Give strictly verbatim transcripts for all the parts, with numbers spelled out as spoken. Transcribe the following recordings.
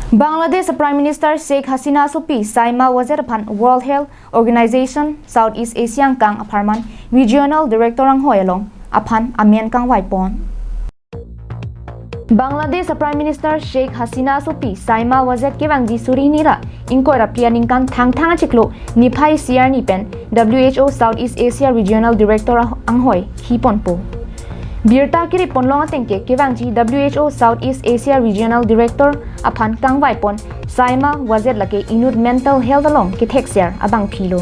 Bangladesh Prime Minister Sheikh Hasina asopi Saima Wazed aphan World Health Organization Southeast Asia angkang apharman Regional Director anghoi along aphan amen kangvai pon. Bangladesh Prime Minister Sheikh Hasina asopi Saima Wazed kevangji suri hini ra ingkoi ra phli aningkan Thangthang achiklo niphai isi arni pen W H O Southeast Asia Regional Director ah-, anghoi hi ponpo. Birta kiri ponlong atengke kevangji W H O Southeast Asia Regional Director aphan kangvai pon Saima Wazed lake inut mental health along kethek ser abangphi lo.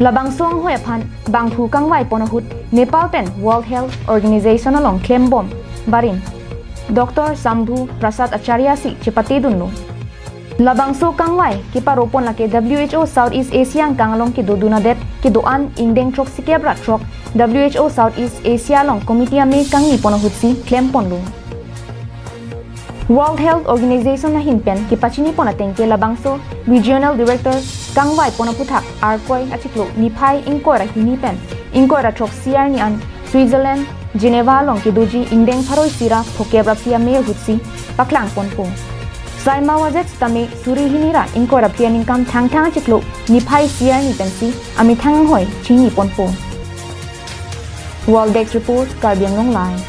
Labangso anghoi aphan bangphu kangvai pon ahut Nepal pen World Health Organization along klembom barim Doctor Shambhu Prasad Acharya si chepatedunlo. Labangso kangvai keparo pon lake W H O Southeast Asia angkang along kedodun adet kedo-an ingdeng throksikep ra throk W H O Southeast Asia along committee ame kangni pon ahutsi klem ponlo. World Health Organization ahin pen kepachini pon atengke labangso Regional Director kangvai pon aphuthak Arkoi achiklo niphai ingkoi ra hini pen ingkoi ra throksi arni an Switzerland, Geneva along kedoji ingdeng pharo isi ra phokep ra phli ame ahutsi paklang ponpo. Saima Wazed sitame suri hini ra ingkoi ra phli aningkan Thangthang achiklo niphai isi arni pensi amethang anghoi chini ponpo. World Desk Report, Karbi Anglong Live.